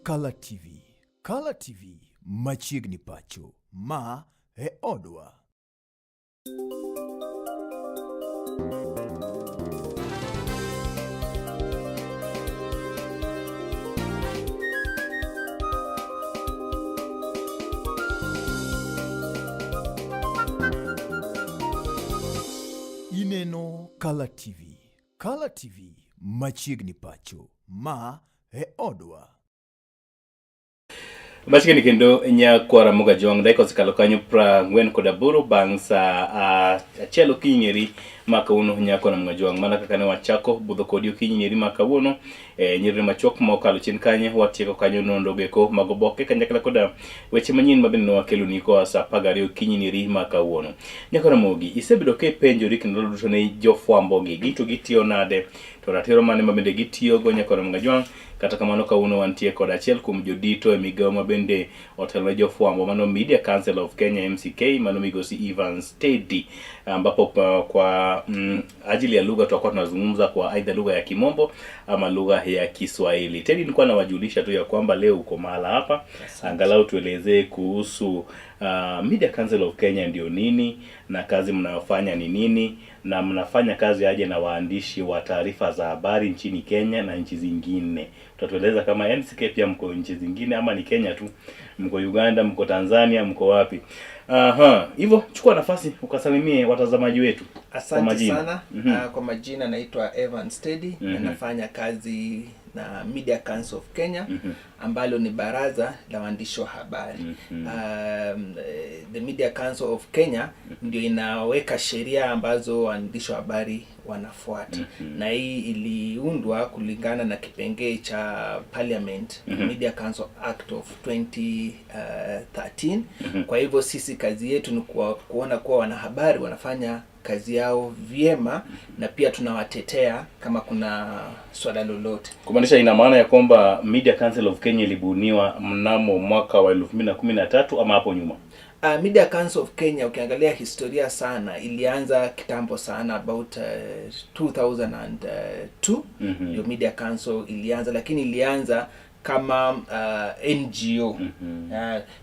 Kala TV. Kala TV machiegni pacho. Ma e odwa. Ineno Kala TV. Kala TV machiegni pacho. Ma e odwa. Machiegni kendo nyakwara Ramogi Ajwang' dakika osekalo kanyo 48 bang' saa 1 okinyi nyeri ma kawuono. Nyakwara Ramogi Ajwang', mana kaka ne wachako budho kodi okinyi nyeri ma kawuono e nyiriri machuok ma okalo chien kanyo, watieko kanyo nonro geko mag oboke kanyakla koda weche manyien ma bende ne wakeloni koa saa 12 okinyi nyeri ma kawuono. Nyakwara Ramogi, isebedo ka ipenjori kendo duto ne jofwambo gi gin to gitiyo nade, to ratiro mane ma bende gitiyogo? Nyakwara Ramogi Ajwang', kata kamano kawuono wantie kod achiel kuom jodito e migawo ma bende otelo ne jofwambo, mano Media Council of Kenya, MCK, mano migosi Evans Teddy, ambapo kwa ajili ya lugha tutakuwa tunazungumza kwa aidha lugha ya Kimombo ama lugha ya Kiswahili. Teddy, nilikuwa nawajulisha tu ya kwamba leo uko mahala hapa, angalau tuelezee kuhusu Media Council of Kenya ndio nini na kazi mnayofanya ni nini na mnafanya kazi aje na waandishi wa taarifa za habari nchini Kenya na nchi zingine. Utatueleza kama MCK pia mko nchi zingine ama ni Kenya tu, mko Uganda, mko Tanzania, mko wapi? Aha, hivyo chukua nafasi ukasalimie watazamaji wetu. Kwa Asante majina. sana. Kwa majina naitwa Evans Teddy na nafanya kazi na Media Council of Kenya ambalo ni baraza la waandishi wa habari. The Media Council of Kenya ndio inaweka sheria ambazo waandishi wa habari wanafuata. Na hii iliundwa kulingana na kipengee cha Parliament, Media Council Act of 2013. Kwa hivyo sisi kazi yetu ni kuona kuwa wanahabari wanafanya kazi yao vyema na pia tunawatetea kama kuna swala lolote. Kumaanisha ina maana ya kwamba Media Council of Kenya ilibuniwa mnamo mwaka wa 2013 ama hapo nyuma? Media Council of Kenya ukiangalia historia sana ilianza kitambo sana about 2002 ndio Media Council ilianza, lakini ilianza kama NGO.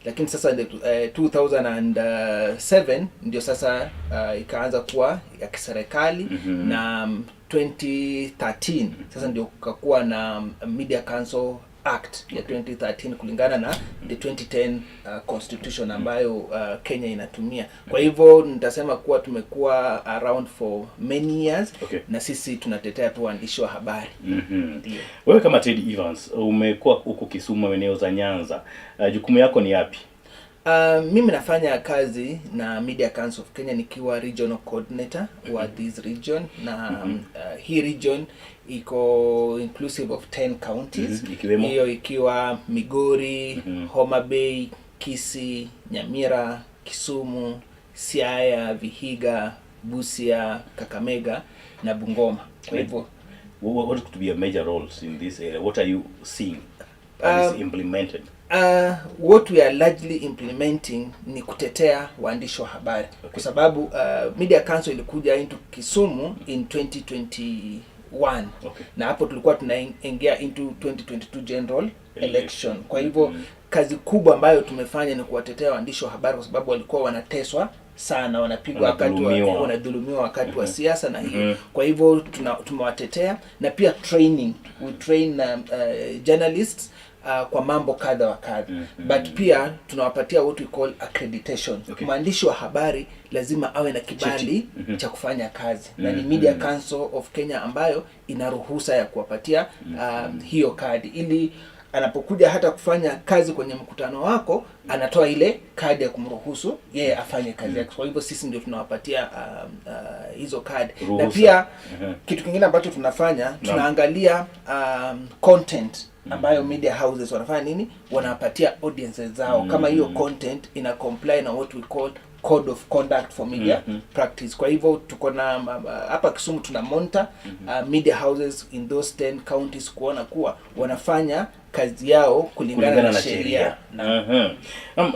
Lakini sasa 2007 ndio sasa ikaanza kuwa ya kiserikali na 2013 sasa ndio kukakuwa na Media Council Act ya 2013 kulingana na the 2010 constitution ambayo Kenya inatumia. Kwa hivyo nitasema kuwa tumekuwa around for many years na sisi tunatetea tu waandishi wa habari. Ndio. Wewe kama Teddy Evans umekuwa huko Kisumu, eneo za Nyanza, jukumu yako ni yapi? Mimi nafanya kazi na Media Council of Kenya nikiwa regional coordinator wa this region na hii region iko inclusive of 10 counties. Ikiwemo? Hiyo ikiwa Migori, Homa Bay, Kisii, Nyamira, Kisumu, Siaya, Vihiga, Busia, Kakamega na Bungoma. Kwa hivyo What could be your major roles in this area? What are you seeing that is implemented? What we are largely implementing ni kutetea waandishi wa habari kwa sababu Media Council ilikuja into Kisumu in 2021 na hapo tulikuwa tunaingia into 2022 general election. Kwa hivyo kazi kubwa ambayo tumefanya ni kuwatetea waandishi wa habari kwa sababu walikuwa wanateswa sana, wanapigwa wakati wa, Wanadhulumiwa. wanadhulumiwa wakati wa siasa na hiyo. Kwa hivyo tumewatetea na pia training, we train journalists kwa mambo kadha wa kadha but pia tunawapatia what we call accreditation. Mwandishi wa habari lazima awe na kibali cha kufanya kazi na ni Media Council of Kenya ambayo ina ruhusa ya kuwapatia hiyo kadi ili anapokuja hata kufanya kazi kwenye mkutano wako anatoa ile kadi ya kumruhusu yeye afanye kazi yake. Kwa hivyo sisi ndio tunawapatia hizo kadi na Ruhusa. pia kitu kingine ambacho tunafanya tunaangalia content ambayo media houses wanafanya nini, wanapatia audiences zao kama hiyo content ina comply na what we call code of conduct for media practice. Kwa hivyo tuko na hapa Kisumu tuna monitor media houses in those 10 counties kuona kuwa wanafanya kazi yao kulingana na sheria.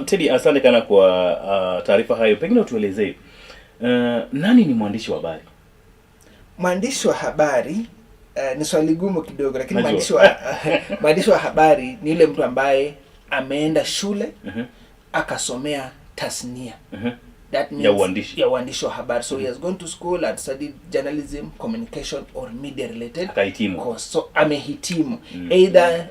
Teddy, asante kana kwa taarifa hayo. Pengine utuelezee nani ni mwandishi wa habari? Mwandishi wa habari Ni swali gumu kidogo, lakini Najua. Mwandishi wa habari ni yule mtu ambaye ameenda shule akasomea tasnia. That means Ya uandishi. Ya uandishi wa habari. So he has gone to school and studied journalism, communication or media related Akahitimu. course. So amehitimu either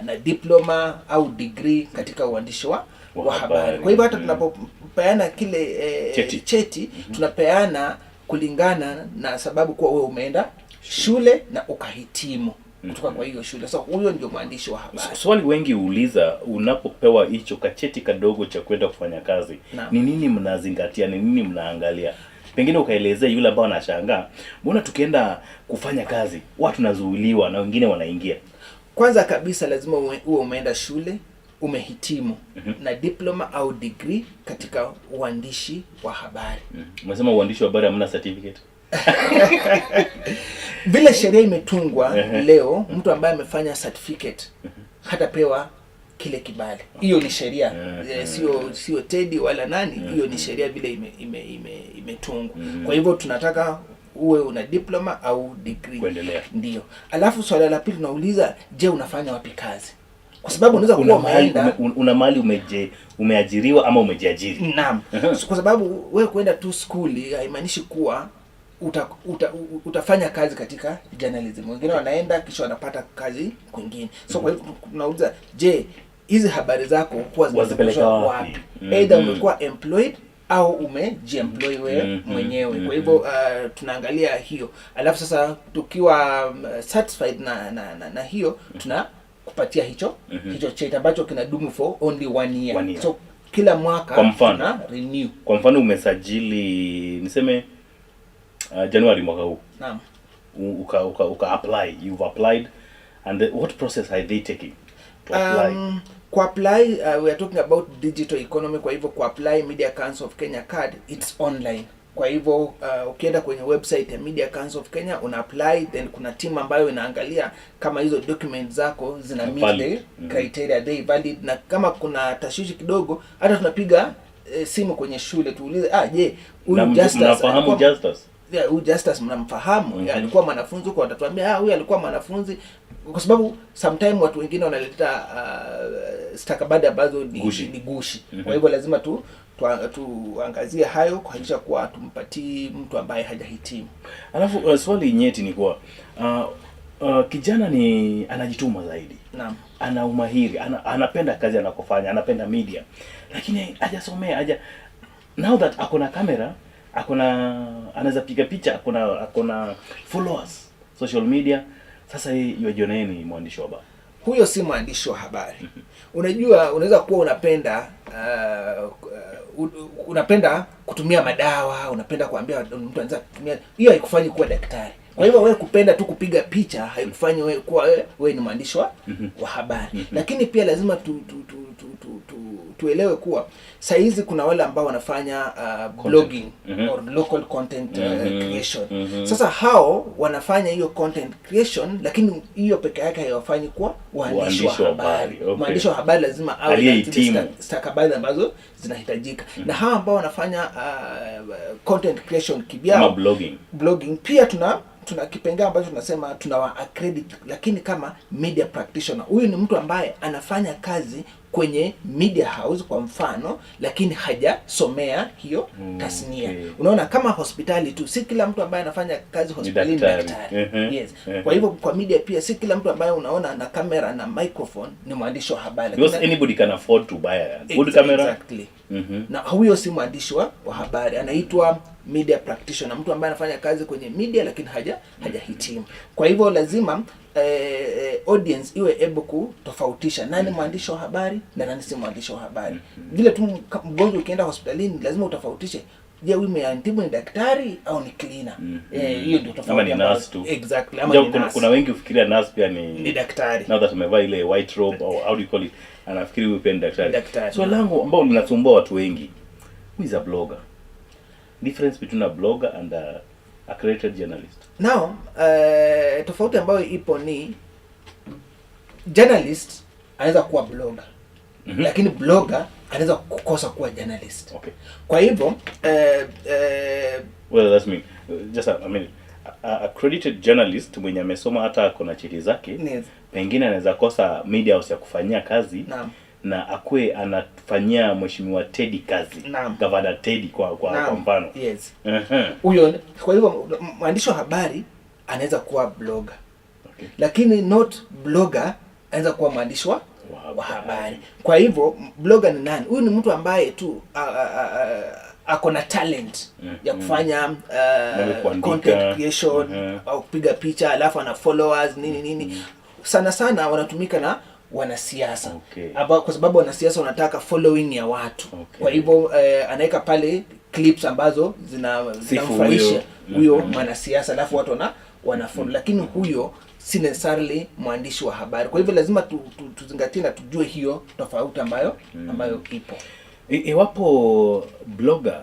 na diploma au degree katika uandishi Wa wa habari. habari. Kwa hivyo hata tunapopeana kile Cheti. cheti tunapeana kulingana na sababu kuwa wewe umeenda shule na ukahitimu kutoka kwa hiyo shule. So huyo ndio mwandishi wa habari. Swali wengi huuliza, unapopewa hicho kacheti kadogo cha kwenda kufanya kazi, Naam. ni nini mnazingatia, ni nini mnaangalia? Pengine ukaelezea yule ambao anashangaa, mbona tukienda kufanya kazi watu tunazuiliwa na wengine wanaingia. Kwanza kabisa lazima uwe umeenda shule, umehitimu na diploma au degree katika uandishi wa habari. Umesema uandishi wa habari hamna certificate. Vile sheria imetungwa leo, mtu ambaye amefanya certificate hatapewa kile kibali. Hiyo ni sheria, sio Teddy wala nani, hiyo ni sheria vile imetungwa. Kwa hivyo tunataka uwe una diploma au degree Kuendelea. Ndio. Alafu swala la pili tunauliza, je, unafanya wapi kazi? Kwa sababu unaweza Una kuwa mahali umeenda una mahali umeajiriwa ama umejiajiri. Naam. So, kwa sababu wewe kuenda tu skuli haimaanishi kuwa utafanya kazi katika journalism. Wengine wanaenda kisha wanapata kazi kwingine. So kwa hivyo tunauliza, je, hizi habari zako huwa Wazipeleka zinapelekwa wapi? wapi? Either umekuwa employed au umejiemploy wewe mwenyewe. Kwa hivyo tunaangalia hiyo, alafu sasa tukiwa satisfied na hiyo, tuna kupatia hicho cheti ambacho kinadumu for only one year. One year. So kila mwaka Kwa mfano. tuna renew. Kwa mfano umesajili niseme Januari mwaka huu, Naam. uka apply, you've applied and what process are they taking to apply? Ku apply, we are talking about digital economy. Kwa hivyo ku apply Media Council of Kenya card, it's online. Kwa hivyo ukienda kwenye website ya Media Council of Kenya una apply, then kuna team ambayo inaangalia kama hizo documents zako zina meet Valid. the criteria, they valid, na kama kuna tashwishi kidogo, hata tunapiga simu kwenye shule tuulize, ah, je, huyu Na Justus mnafahamu Justus? Yeah, huyu Justus mnamfahamu? Alikuwa mwanafunzi huko? Watatuambia, ah, huyu alikuwa mwanafunzi, kwa sababu sometime watu wengine wanaleta stakabadhi ambazo ni Gushi. ni gushi. Kwa hivyo lazima tuangazie hayo kuhakikisha kuwa tumpatii mtu ambaye hajahitimu. Alafu swali nyeti ni kuwa kijana ni anajituma zaidi, ana umahiri, anapenda kazi anakofanya, anapenda media, lakini hajasomea, haja now that ako na kamera, ako na anaweza piga picha, ako na followers social media, sasa yeye yuajiona yeye ni mwandishi wa habari. Huyo si mwandishi wa habari. Unajua, unaweza kuwa unapenda unapenda kutumia madawa, unapenda kuambia mtu anaweza kutumia, hiyo haikufanyi kuwa daktari. Kwa hivyo wewe kupenda tu kupiga picha haikufanyi wewe kuwa wewe ni mwandishi wa habari. Lakini pia lazima tuelewe kuwa saa hizi kuna wale ambao wanafanya blogging or local content creation. Sasa hao wanafanya hiyo content creation, lakini hiyo peke yake haiwafanyi kuwa waandishi wa Waandishi wa habari. habari, okay. Mwandishi wa habari lazima awe na zile Aliyehitimu. stakabadhi ambazo zinahitajika. Na hawa ambao wanafanya content creation kivyao, Ama blogging. blogging, pia tuna kipengee ambacho tunasema tunawa accredit, lakini kama media practitioner. Huyu ni mtu ambaye anafanya kazi kwenye media house kwa mfano, lakini hajasomea hiyo tasnia. Unaona, kama hospitali tu, si kila mtu ambaye anafanya kazi hospitalini ni daktari. daktari. Yes. Kwa hivyo kwa media pia si kila mtu ambaye unaona na kamera na microphone ni mwandishi wa habari. Because Lakini- anybody can afford to buy a good camera. Exactly. Na huyo si mwandishi wa habari, anaitwa media practitioner, mtu ambaye anafanya kazi kwenye media lakini hajahitimu. Kwa hivyo lazima audience iwe able kutofautisha nani mwandishi wa habari na nani si mwandishi wa habari. Vile tu mgonjwa ukienda hospitalini lazima utofautishe, je, huyu anatibu ni daktari au ni cleaner? Hiyo ndio tofauti Ama ni nurse tu. Exactly, ama Japo ni kuna, nurse. kuna wengi hufikiria nurse pia ni Ni daktari. Now that amevaa ile white robe or how do you call it, anafikiri huyu pia ni daktari. Daktari. Swali langu ambao linasumbua watu wengi, who is a blogger? Difference between a blogger and a accredited journalist. Now, tofauti ambayo ipo ni journalist anaweza kuwa blogger, lakini blogger anaweza kukosa kuwa journalist. Kwa hivyo Well, that's me. Just a minute. Accredited journalist mwenye amesoma hata ako na cheti zake, pengine anaweza kosa media house ya kufanyia kazi na akue anafanyia mheshimiwa Teddy kazi, Gavana Teddy kwa mfano. Huyo, kwa hivyo mwandishi wa habari anaweza kuwa blogger. Lakini not blogger anaweza kuwa mwandishi Wa wa habari. Kwa hivyo blogger ni nani? Huyu ni mtu ambaye tu ako na talent ya kufanya Maybe kuandika. Content creation au kupiga picha, alafu ana followers nini nini. Sana sana wanatumika na wanasiasa. Kwa sababu wanasiasa wanataka following ya watu. Kwa hivyo anaweka pale clips ambazo zinamfurahisha huyo. huyo mwanasiasa, alafu watu wana follow. Lakini huyo si necessarily mwandishi wa habari. Kwa hivyo lazima tuzingatie na tujue hiyo tofauti ambayo ipo. Iwapo blogger,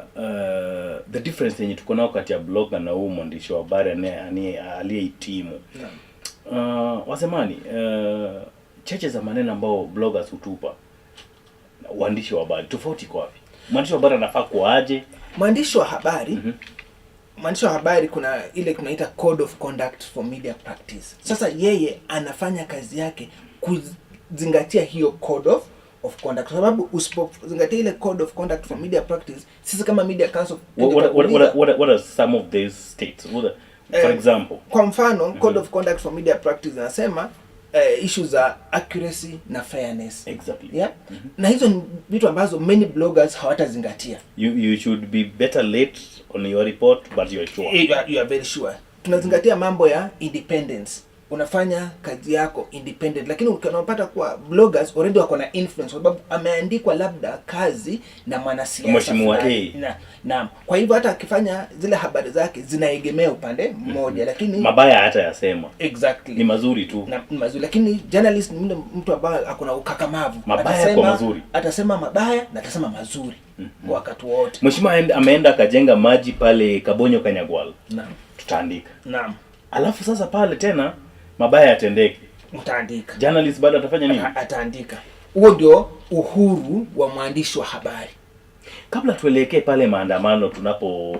the difference yenye tuko nao kati ya blogger na huu mwandishi wa habari aliyehitimu, wasemani, cheche za maneno ambao bloggers hutupa waandishi wa habari, tofauti iko wapi? Mwandishi wa habari anafaa kuwa aje? Mwandishi wa habari kuna ile tunaita code of conduct for media practice. Sasa yeye anafanya kazi yake kuzingatia hiyo code of conduct, kwa sababu usipozingatia ile code of conduct for media practice, sisi kama Media Council What are some of these states? For example? Kwa mfano, code of conduct for media practice inasema issue za accuracy na fairness. Yeah? Na hizo ni vitu ambazo many bloggers hawatazingatia. You should be better late on your report, but you are sure. You are very sure. Tunazingatia mambo ya independence. Unafanya kazi yako independent, lakini unapata kuwa bloggers already wako na influence kwa sababu ameandikwa labda kazi na mwanasiasa Mheshimiwa fulani. A. Naam. Kwa hivyo hata akifanya zile habari zake zinaegemea upande mmoja, lakini Mabaya hata yasema. Exactly. Ni mazuri tu. Na ni mazuri, lakini journalist ni mtu ambaye ako na ukakamavu. Mabaya kwa mazuri. Atasema mabaya na atasema mazuri kwa wakati wote. Mheshimiwa ameenda akajenga maji pale Kabonyo Kanyagwal. Tutaandika. Alafu sasa pale tena mabaya yatendeke. Mtaandika. Journalist bado atafanya nini? Ataandika. Huo ndio uhuru wa mwandishi wa habari. Kabla tuelekee pale maandamano, tunapo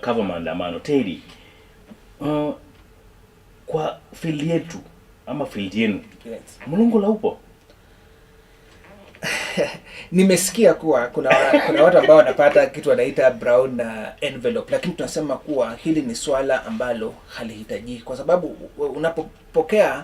cover maandamano, Teddy, kwa field yetu ama field yenu, mlungula upo? Nimesikia kuwa kuna watu ambao wanapata kitu wanaita brown envelope, lakini tunasema kuwa hili ni swala ambalo halihitajiki, kwa sababu unapopokea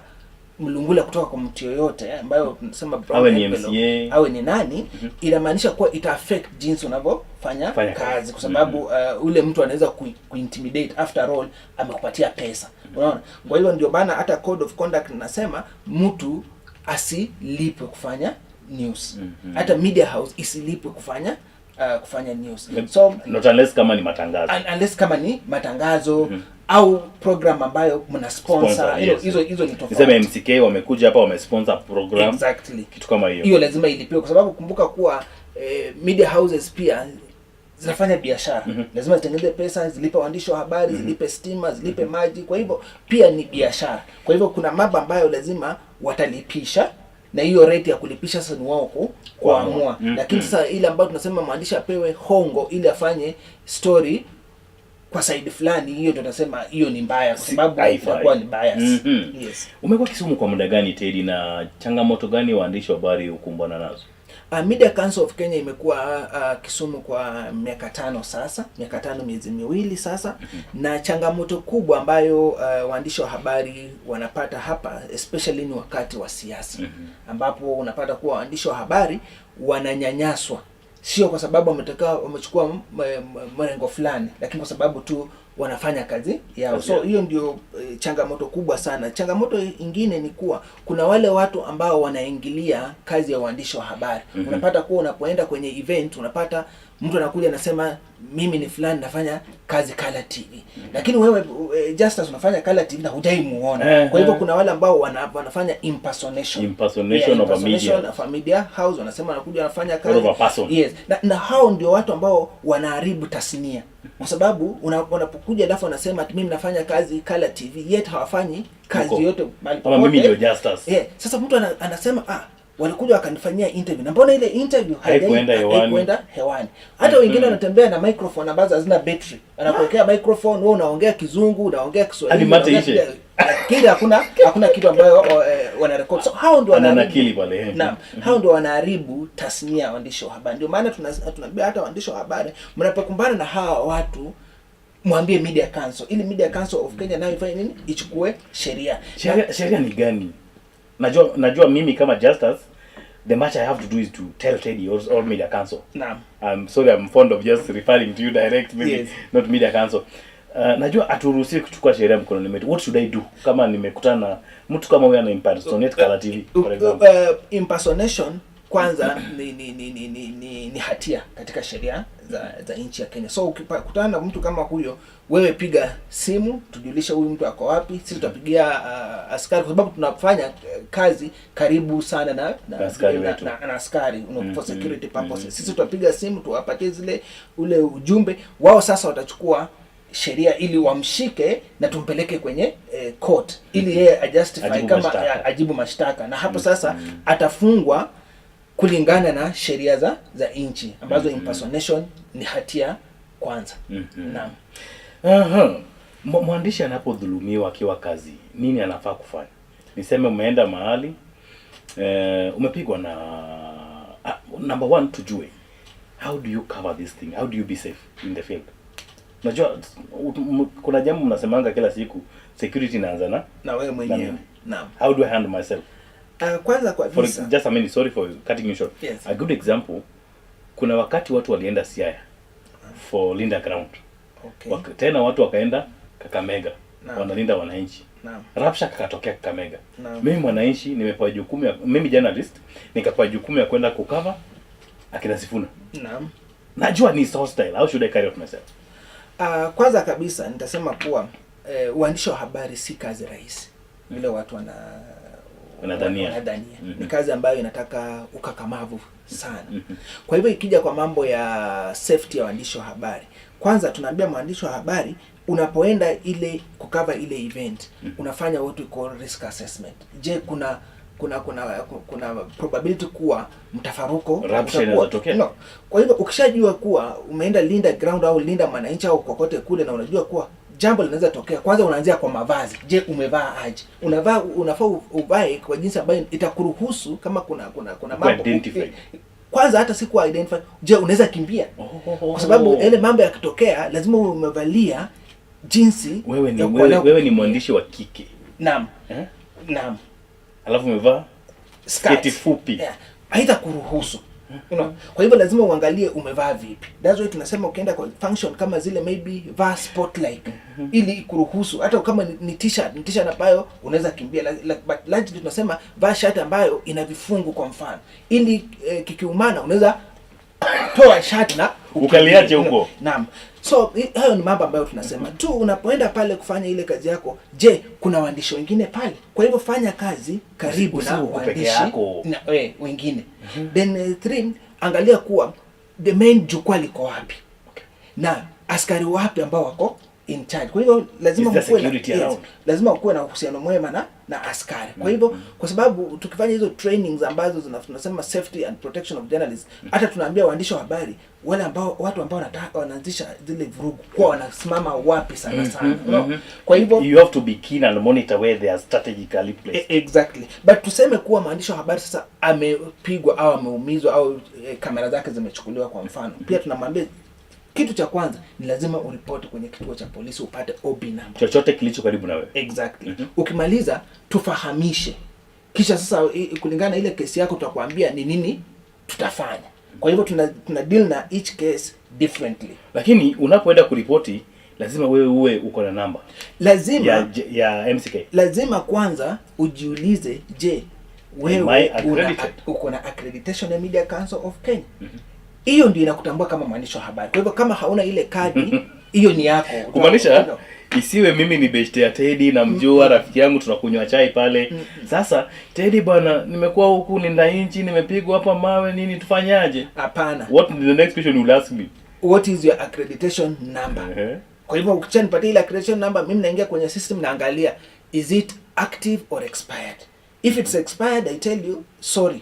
mlungula kutoka kwa mtu yoyote ambayo tunasema brown Awe ni envelope, MCA. Awe ni nani, inamaanisha kuwa ita affect jinsi unavyofanya Fanya kazi, kazi. kwa sababu ule mtu anaweza kuintimidate. After all amekupatia pesa, unaona. Kwa hiyo ndio maana hata code of conduct nasema mtu asilipwe kufanya news, hata media house isilipwe kufanya news. So Not unless kama ni matangazo. Unless kama ni matangazo au program ambayo mna sponsor, Sponsor, yes. hizo ni tofauti. Niseme MCK wamekuja hapa wamesponsor program. Kitu kama hiyo. Hiyo lazima ilipiwe, kwa sababu kumbuka kuwa media houses pia zinafanya biashara. Lazima zitengeneze pesa, zilipe waandishi wa habari, zilipe stima, zilipe maji. Kwa hivyo pia ni biashara. Kwa hivyo kuna mambo ambayo lazima watalipisha, na hiyo rate ya kulipisha sasa ni wao kuamua. Lakini sasa ile ambayo tunasema mwandishi apewe hongo ili afanye story kwa side fulani, hiyo ndio tunasema hiyo ni mbaya, kwa sababu Haifai. itakuwa ni bias. Yes. Umekuwa Kisumu kwa muda gani, Teddy, na changamoto gani waandishi wa habari hukumbana nazo? Media Council of Kenya imekuwa Kisumu kwa miaka 5 sasa, miaka 5 miezi 2 sasa. Na changamoto kubwa ambayo waandishi wa habari wanapata hapa especially ni wakati wa siasa, ambapo unapata kuwa waandishi wa habari wananyanyaswa, sio kwa sababu wamechukua mrengo fulani, lakini kwa sababu tu wanafanya kazi yao. Kazi So yao. hiyo ndio changamoto kubwa sana. Changamoto ingine ni kuwa kuna wale watu ambao wanaingilia kazi ya uandishi wa habari. Unapata kuwa unapoenda kwenye event, unapata mtu anakuja anasema mimi ni fulani nafanya kazi Kala TV. Lakini wewe Justus unafanya Kala TV na hujai muona. Kwa hivyo kuna wale ambao wanafanya impersonation. Impersonation Yeah, of a media. impersonation of a media house, wanasema wanakuja wanafanya kazi. Of a person. Yes. Na hao ndio watu ambao wanaharibu tasnia, kwa sababu wanapokuja alafu wanasema ati mimi nafanya kazi Kala TV, yet hawafanyi kazi Huko. yote mahali Kama mimi popote. ndio Justus. Yeah. Sasa mtu anasema Walikuja wakanifanyia interview, na mbona ile interview Haikuenda hewani. Haikuenda hewani. Hata wengine wanatembea na microphone ambazo hazina battery, anakuwekea microphone, wewe unaongea Kizungu, unaongea Kiswahili, Hadi mate unaongea ishe. Lakini hakuna kitu ambayo wanarekodi. So hao ndio wanaharibu. Ananakili pale, eh. Naam, hao ndio wanaharibu tasnia ya waandishi wa habari. Ndio maana tunaambia hata waandishi wa habari, mnapokumbana na hawa watu mwambie Media Council, ili Media Council of Kenya nayo ifanye nini? Ichukue sheria. Sheria ni gani? Najua mimi kama Justus, the much I have to do is to tell Teddy or Media Council. Naam. I'm sorry, I'm fond of just referring to you direct, maybe not Media Council. Najua haturuhusiwi kuchukua sheria mkononi mwetu. What should I do kama nimekutana na mtu kama huyo ana impersonate Kala TV, for example? Impersonation kwanza ni hatia katika sheria za nchi ya Kenya. So ukikutana na mtu kama huyo, wewe piga simu tujulishe huyu mtu ako wapi. Sisi tutapigia askari kwa sababu tunafanya kazi karibu sana Na askari wetu. na askari for security purposes. Sisi tutapiga simu tuwapatie zile ule ujumbe wao, sasa watachukua sheria ili wamshike na tumpeleke kwenye court ili yeye ajustify Ajibu kama mashtaka. ajibu mashtaka, na hapo sasa atafungwa kulingana na sheria za nchi ambazo impersonation ni hatia kwanza. Naam. Aha. Mwandishi anapodhulumiwa akiwa kazi, nini anafaa kufanya? Niseme umeenda mahali umepigwa na number one, tujue how do you cover this thing? How do you be safe in the field? Unajua kuna jambo mnasemanga kila siku, security inaanza na Na wewe mwenyewe. mimi. Naam. How do I handle myself? Kwanza kwa For visa. just a minute, sorry for cutting you short. Yes. A good example, kuna wakati watu walienda Siaya for Linda Ground. Tena watu wakaenda Kakamega wanalinda wananchi. Rapsha kakatokea Kakamega. Mimi mwananchi nimepewa jukumu ya, mimi journalist nikapewa jukumu ya kwenda kucover akina Sifuna. Najua ni hostile. How should I carry out myself? Kwanza kabisa nitasema kuwa uandishi wa habari si kazi rahisi vile watu Wanadhania. wanadhania. Ni kazi ambayo inataka ukakamavu sana. Kwa hivyo ikija kwa mambo ya safety ya waandishi wa habari, kwanza tunaambia mwandishi wa habari, unapoenda ile kucover ile event, unafanya what we call risk assessment. Je, kuna probability kuwa mtafaruko Rapture utakuwa? inaweza tokea. No. Kwa hivyo ukishajua kuwa umeenda Linda Ground au Linda Mwananchi au kokote kule na unajua kuwa jambo linaweza tokea, kwanza unaanzia kwa mavazi. Je, umevaa aje? Unafaa uvae kwa jinsi ambayo itakuruhusu kama kuna Kuwa mambo identified. Kwanza hata si kuwa identify. Je, unaweza kimbia? Kwa sababu yale mambo yakitokea lazima uwe umevalia jinsi Wewe ni ya wewe, kuona- wewe ni mwandishi wa kike. Naam. Eh? Naam. Alafu umevaa Skirt. sketi fupi. Yeah. Haitakuruhusu. Kwa hivyo lazima uangalie umevaa vipi. That's why tunasema ukienda kwa function kama zile, maybe vaa sport like ili ikuruhusu hata kama ni t-shirt, ni t-shirt ambayo unaweza kimbia but largely tunasema vaa shirt ambayo ina vifungu kwa mfano, ili kikiumana unaweza toa shati na Ukaliache huko. Naam. So hayo ni mambo ambayo tunasema tu unapoenda pale kufanya ile kazi yako, je, kuna waandishi wengine pale? Kwa hivyo fanya kazi karibu na Usiwe uko peke waandishi yako. na wengine. Then three, angalia kuwa the main jukwaa liko wapi na askari wapi ambao wako in charge. Kwa hivyo lazima Is there mkuwe na, security yes, around? lazima ukuwe na uhusiano mwema na askari. Kwa hivyo kwa sababu tukifanya hizo trainings ambazo tunasema safety and protection of journalists, hata tunaambia waandishi wa habari wale ambao watu ambao wanataka wanaanzisha zile vurugu kuwa wanasimama wapi sana sana. No? Kwa hivyo You have to be keen and monitor where they are strategically placed. Exactly. But tuseme kuwa mwandishi wa habari sasa amepigwa au ameumizwa au kamera zake zimechukuliwa kwa mfano. Pia tunamwambia kitu cha kwanza ni lazima uripoti kwenye kituo cha polisi upate OB number. Chochote kilicho karibu na wewe. Exactly. Ukimaliza tufahamishe. Kisha sasa kulingana na ile kesi yako tutakwambia ni nini tutafanya. Kwa hivyo tuna deal na each case differently. Lakini unapoenda kuripoti lazima wewe uwe uko na namba Lazima ya MCK. lazima kwanza ujiulize, je, Am wewe I accredited? uko na accreditation ya Media Council of Kenya? Hiyo ndio inakutambua kama mwandishi wa habari. Kwa hivyo kama hauna ile kadi, hiyo ni yako. Kumaanisha isiwe mimi ni beshte ya Teddy, namjua rafiki yangu, tunakunywa chai pale. Sasa Teddy bwana, nimekuwa huku Linda Inchi, nimepigwa hapa mawe nini, tufanyaje? Hapana. What the next question you will ask me? What is your accreditation number? Kwa hivyo ukishanipatia ile accreditation number, mimi naingia kwenye system naangalia, is it active or expired? If it's expired, I tell you sorry.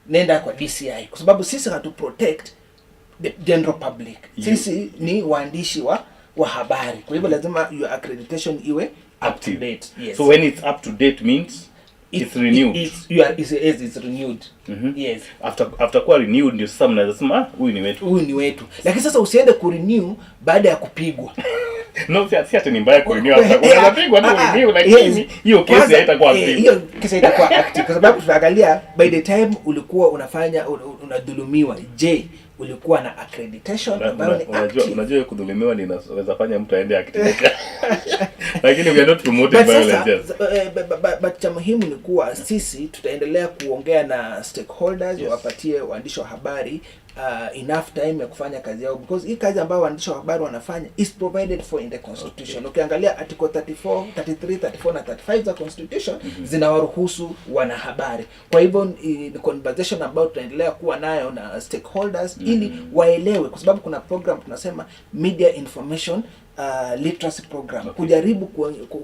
Nenda kwa DCI, kwa sababu sisi hatu protect the general public. Sisi ni waandishi wa habari, kwa hivyo lazima your accreditation iwe up to Active. date. Yes. So when it's up to date means it's renewed. It's renewed. Yes. After kuwa renewed ndio sasa mnaweza sema, "Ah, huyu ni wetu." Huyu ni wetu, lakini sasa usiende kurenew baada ya kupigwa. No, si ati ni mbaya kurenew after, unaweza pigwa tu Ah, ah, renew, lakini yes. hiyo kesi Kwanza, haitakuwa active. Hiyo kesi haitakuwa active kwa sababu tunaangalia by the time ulikuwa unafanya unadhulumiwa, je, ulikuwa na accreditation ambayo ni active? Unajua kudhulumiwa ni inaweza fanya mtu aende activate, lakini we are not promoting But violence. sasa, Yes. but cha muhimu ni kuwa sisi tutaendelea kuongea na stakeholders wapatie waandishi wa habari enough time ya kufanya kazi yao, because hii kazi ambayo waandishi wa habari wanafanya is provided for in the constitution. Ukiangalia article 34, 33, 34 na 35 za constitution zinawaruhusu wanahabari. Kwa hivyo ni conversation ambayo tutaendelea kuwa nayo na stakeholders ili waelewe, kwa sababu kuna program tunasema media information literacy program, kujaribu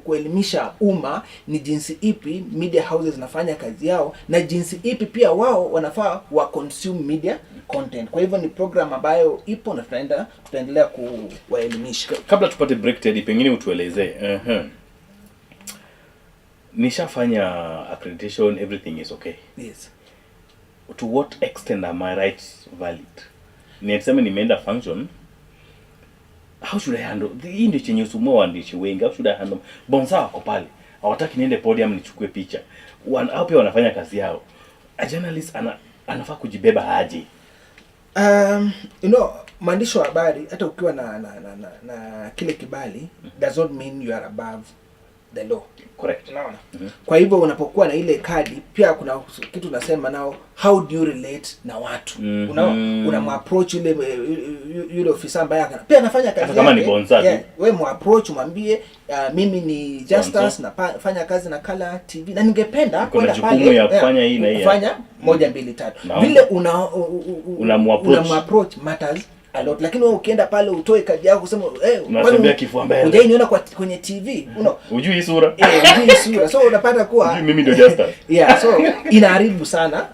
kuelimisha umma ni jinsi ipi media houses zinafanya kazi yao na jinsi ipi pia wao wanafaa wa consume media content. Kwa hivyo ni program ambayo ipo na tutaendelea kuwaelimisha. Kabla tupate break, Teddy, pengine utuelezee, nishafanya accreditation, everything is okay, to what extent are my rights valid? Niseme nimeenda function, how should I handle? Hii ndio chenye usumbua waandishi wengi. How should I handle? Bonsa wako pale, hawataki niende podium nichukue picha. Hao pia wanafanya kazi yao. A journalist anafaa kujibeba aje? Mwandishi wa habari, hata ukiwa na kile kibali, does not mean you are above the law. Correct. Unaona? Kwa hivyo unapokuwa na ile kadi, pia kuna kitu tunasema nao, how do you relate na watu? Unaona, unamapproach yule ofisa ambaye pia anafanya kazi Hata kama ni yake. bonza tu. Yeah, wewe muapproach, mwambie, mimi ni Justus, Bonzo. nafanya kazi na Kala TV na ningependa Niko na kwenda jukumu pale, ya kufanya hii na hii. kufanya moja, mbili, tatu. Naomba. Vile Unamuapproach. unamuapproach matters a lot, lakini wewe ukienda pale utoe kadi yako kusema, Unatembea kwani kifua mbele. hujai kwenye TV, Hujui hii sura. Eh, hujui sura, so unapata kuwa Hujui mimi ndio Justus. Yeah, so inaharibu sana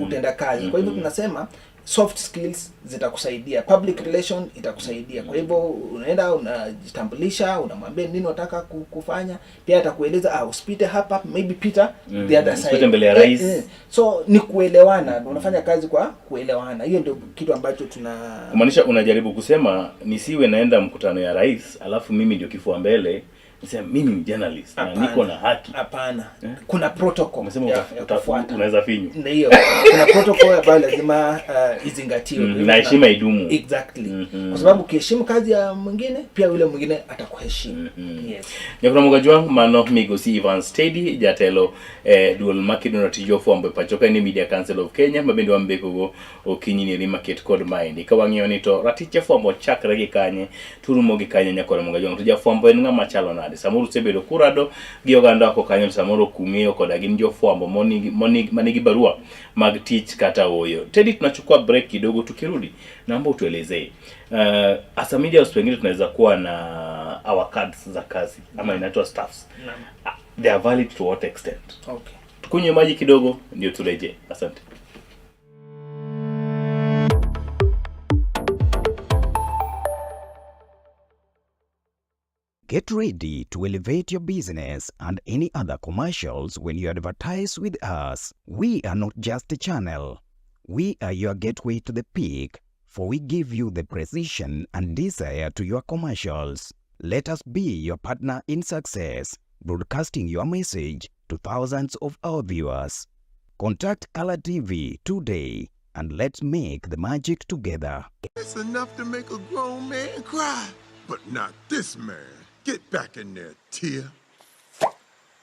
utendakazi. Kwa hivyo tunasema soft skills zitakusaidia, public relation itakusaidia. Kwa hivyo unaenda unajitambulisha, unamwambia nini unataka kufanya, pia atakueleza, ah, usipite hapa, maybe pita the other side. Usipite mbele ya rais. So ni kuelewana, unafanya kazi kwa kuelewana. Hiyo ndio kitu ambacho tuna Kumaanisha unajaribu kusema nisiwe naenda mkutano ya rais alafu mimi ndio kifua mbele nisema mimi ni journalist na Hapana. niko na haki. Hapana, kuna protocol Umesema ya kufuata. unaweza finywa. Ndio, kuna protocol ambayo lazima izingatiwe. Kwa hivyo Na heshima idumu. Exactly. Kwa sababu ukiheshimu kazi ya mwingine, pia yule mwingine atakuheshimu. Yes. Nyakunamoga Jwang', mano migosi Evans Teddy, jatelo e duol makedo tij fwambo e pacho ka ni Media Council of Kenya, ma bende wambekogo okinyi ni maket kod maendi ka wang'iyo ni to ratich jafwambo chakre gi kanye turumo gi kanye. Nyakoramoga Jwang', to jafwambo en ng'ama chalo nade? Samoro usebedo kurado gi oganda oko kanyo, to samoro ok ung'eyo koda gin jofwambo manigi barua mag tich kata oyo. Teddy, tunachukua break kidogo, tukirudi naomba utuelezee, as a media house pengine tunaweza kuwa na our cards za kazi ama inaitwa staffs. They are valid to what extent? Okay. Tukunywe maji kidogo ndio turejee. Asante. Get ready to elevate your business and any other commercials when you advertise with us. We are not just a channel. We are your gateway to the peak, for we give you the precision and desire to your commercials. Let us be your partner in success, broadcasting your message to thousands of our viewers. Contact Color TV today and let's make the magic together. It's enough to make a grown man cry, but not this man. Get back in there, Tia.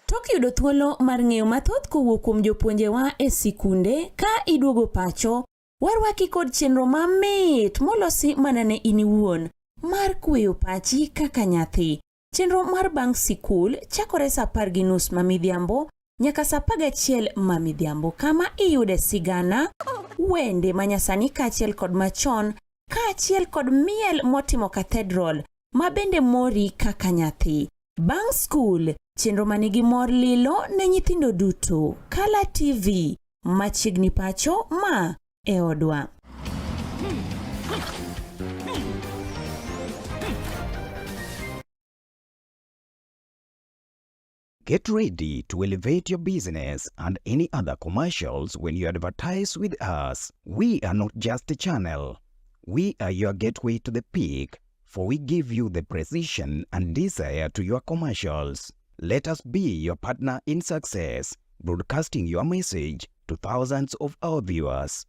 Tok yudo thuolo mar ng'eyo mathoth kowuok kuom jopuonjewa e sikunde ka iduogo pacho, warwaki kod chenro mamit molosi mana ne in iwuon mar kweyo pachi kaka nyathi. Chenro mar bang' sikul chakore sa 10:30 ma midhiambo nyaka sa 11 ma midhiambo, kama iyude sigana, wende manyasani kaachiel kod machon, kaachiel kod miel motimo cathedral ma bende mori kaka nyathi. Bang' skul, chenro manigi mor lilo ne nyithindo duto. Kala TV. Machiegni pacho ma e odwa. Get ready to elevate your business and any other commercials when you advertise with us. We are not just a channel. We are your gateway to the peak, for we give you the precision and desire to your commercials. Let us be your partner in success, broadcasting your message to thousands of our viewers.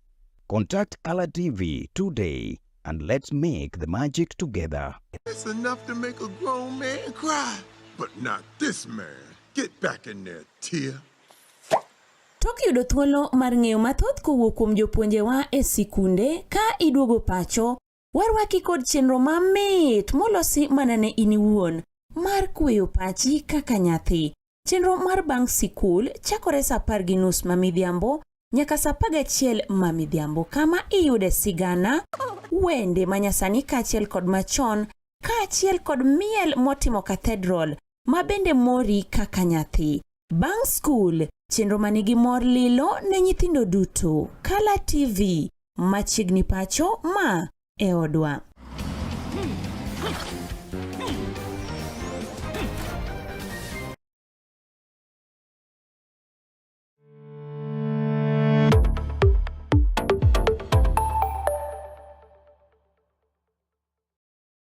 Contact Color TV today and let's make the magic together. It's enough to make a grown man cry, but not this man. Get back in there, Tia. Tok yudo thuolo mar ng'eyo mathoth kowuok kuom jopuonjewa e sikunde ka iduogo pacho, warwaki kod chenro mamit molosi mana ne in iwuon mar kweyo pachi kaka nyathi. Chenro mar bang' sikul chakore sa 10:30 ma midhiambo nyaka sa 11 ma midhiambo kama iyude sigana, wende manyasani kaachiel kod machon, kaachiel kod miel motimo cathedral ma bende mori kaka nyathi. Bang' skul, chenro manigi mor lilo ne nyithindo duto. Kala TV, machiegni pacho ma e odwa.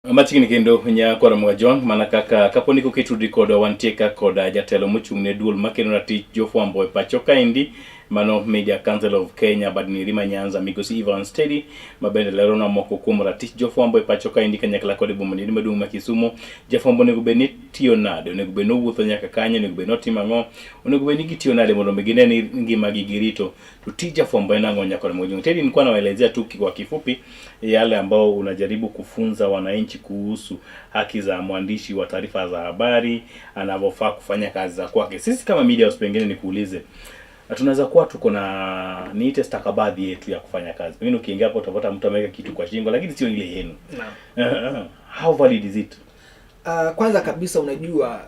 Machiegni kendo nyakwara Mwajwang' mana kaka kapo ni koketudi kodwa wantie ka koda jatelo mochung' ne duol makeno ratich jofwambo e pacho kaendi mano Media Council of Kenya badniri ma Nyanza migosi Ivan Steady ma bende leronwa moko kuom ratich jofwambo e pacho kaendi kanyakla kod e boma niri maduong' ma Kisumu. Jafwambo onego bed ni tiyo nade? Onego bed ni owuotho nyaka kanye? Onego bed ni otimo ang'o? Onego bed ni gitiyo nade mondo mi gine ni ngimagi girito? To tij jafwambo en ang'o nyakwara Mwajwang'? Teddy, nilikuwa nawaelezea tu kwa kifupi yale ambao unajaribu kufunza wananchi kuhusu haki za mwandishi wa taarifa za habari anavyofaa kufanya kazi za kwake. Sisi kama media house, pengine nikuulize, tunaweza kuwa tuko na niite stakabadhi yetu ya kufanya kazi. Pengine ukiingia hapo utapata mtu ameweka kitu kwa shingo, lakini sio ile yenu. Naam. How valid is it? Kwanza kabisa unajua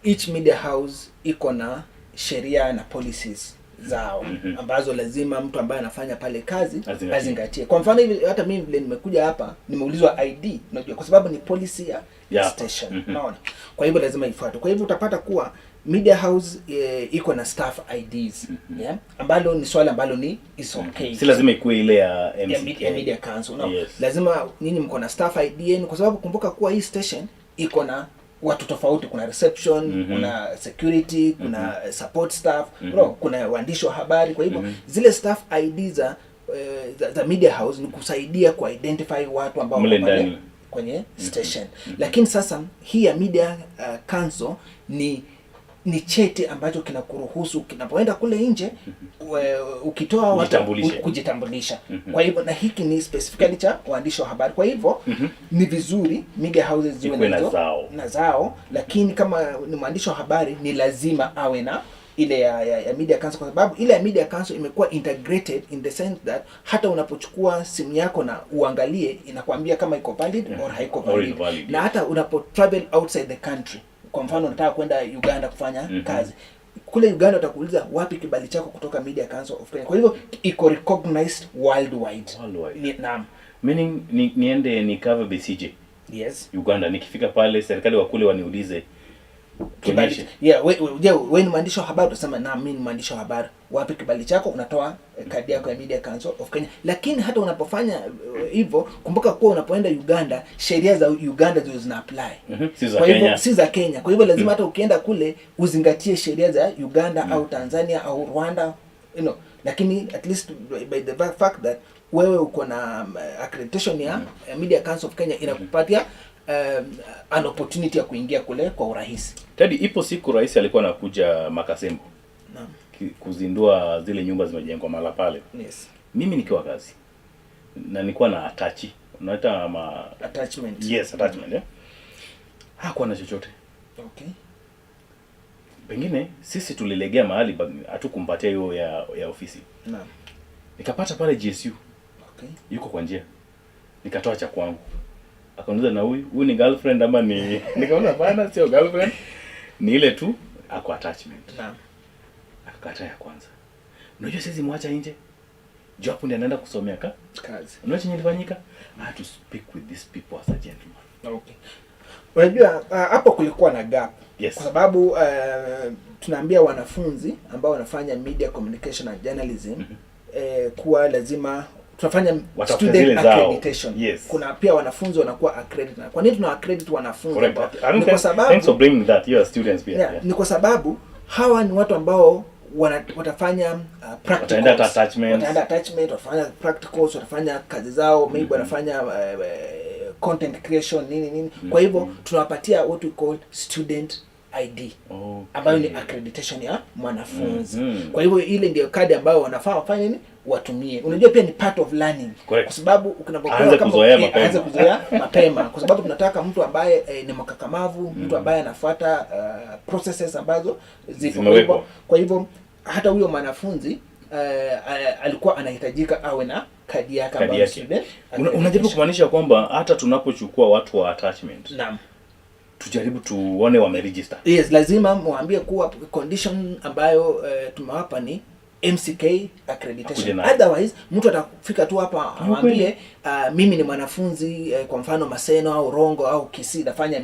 each media house iko na sheria na policies zao ambazo lazima mtu ambaye anafanya pale kazi Azingatie. azingatie. Kwa mfano hivi hata mimi vile nimekuja hapa nimeulizwa ID, unajua kwa sababu ni policy ya Ya. station, unaona. Kwa hivyo lazima ifuatwe. Kwa hivyo utapata kuwa media house iko na staff IDs, yeah, ambalo ni swala ambalo ni is okay. Si lazima ikuwe ile ya MCK. Ya Media Council. No. Yes. Lazima nyinyi mko na staff ID yenu kwa sababu kumbuka kuwa hii station iko na watu tofauti, kuna reception, kuna security, kuna support staff, no, kuna waandishi wa habari. Kwa hivyo zile staff ID za media house ni kusaidia ku identify watu ambao Mle wako pale ndani. kwenye station. Lakini sasa hii ya Media Council ni cheti ambacho kinakuruhusu kinapoenda kule nje ukitoa watu Kujitambulisha. kujitambulisha. Kwa hivyo na hiki ni specifically cha waandishi wa habari. Kwa hivyo ni vizuri media houses ziwe Ikuwe na nazo- zao. na zao, lakini kama ni mwandishi wa habari ni lazima awe na ile ya Media Council, kwa sababu ile ya Media Council imekuwa integrated in the sense that hata unapochukua simu yako na uangalie inakwambia kama iko valid or haiko Or valid. invalid, Na hata unapo travel outside the country, kwa mfano unataka kwenda Uganda kufanya kazi kule Uganda, watakuuliza wapi kibali chako kutoka Media Council of Kenya. Kwa hivyo iko recognized worldwide. Worldwide. Naam. Meaning niende ni cover BCJ Yes. Uganda, nikifika pale serikali wa kule waniulize Kibali. tuonyeshe. Yeah, we ni mwandishi wa habari, utasema naam, mimi ni mwandishi wa habari. Wapi kibali chako? Unatoa kadi yako ya Media Council of Kenya. Lakini hata unapofanya hivyo, kumbuka kuwa unapoenda Uganda, sheria za Uganda ndizo zina apply. Si za Kwa hivyo Kenya. si za Kenya. Kwa hivyo lazima hata ukienda kule uzingatie sheria za Uganda au Tanzania au Rwanda, you know. Lakini at least by the fact that wewe uko na accreditation ya Media Council of Kenya inakupatia an opportunity ya kuingia kule kwa urahisi. Teddy, ipo siku rais alikuwa anakuja Makasembo Naam. kuzindua zile nyumba zimejengwa mahala pale. Yes. Mimi nikiwa kazi na nilikuwa na atachi, unaita ma Attachment. Yes, attachment eh. Hakuwa na chochote. Okay. Pengine sisi tulilegea mahali hatukumpatia hiyo ya ofisi. Naam. Nikapata pale GSU Okay. yuko kwa njia, nikatoa cha kwangu. Akaniuliza, na huyu ni girlfriend ama ni? Nikaona hapana, sio girlfriend, ni ile tu ako attachment. Naam. Akakataa ya kwanza. Unajua siwezi mwacha nje. Juu hapo ndiye anaenda kusomea ka. Kazi. Unajua chenye ilifanyika? I had to speak with these people as a gentleman. Okay. Unajua hapo kulikuwa na gap. Yes. Kwa sababu tunaambia wanafunzi ambao wanafanya media communication and journalism kuwa lazima tunafanya Watafute student zile zao. accreditation. Yes. Kuna pia wanafunzi wanakuwa accredited. Kwa nini tuna accredit wanafunzi Correct. ambao? I Ni mean, kwa sababu thanks for bringing that. You are students pia. yeah, ni kwa sababu hawa ni watu ambao watafanya practicals. Wataenda hata attachments. Wataenda attachment, watafanya practicals, watafanya kazi zao, maybe wanafanya content creation, nini nini. Kwa hivyo tunawapatia what we call student ID ambayo ni accreditation ya mwanafunzi. Kwa hivyo ile ndio kadi ambayo wanafaa wafanye nini, watumie. Unajua pia ni part of learning. Correct. Kwa sababu ukinapokuwa Aanze kama kuzoea mapema. aanze kuzoea mapema, kwa sababu tunataka mtu ambaye ni mkakamavu, mtu ambaye anafuata processes ambazo zipo. Kwa hivyo Zimewekwa. kwa hivyo hata huyo mwanafunzi alikuwa anahitajika awe na kadi yake Kadi ambayo yake. student Unajaribu accreditation. kumaanisha kwamba hata tunapochukua watu wa attachment, Naam. tujaribu tuone wameregister. Yes, lazima mwambie kuwa condition ambayo tumewapa ni MCK Akuje accreditation. nayo. Otherwise mtu atafika tu hapa Ni awambie mimi ni mwanafunzi kwa mfano Maseno au Rongo au Kisii nafanya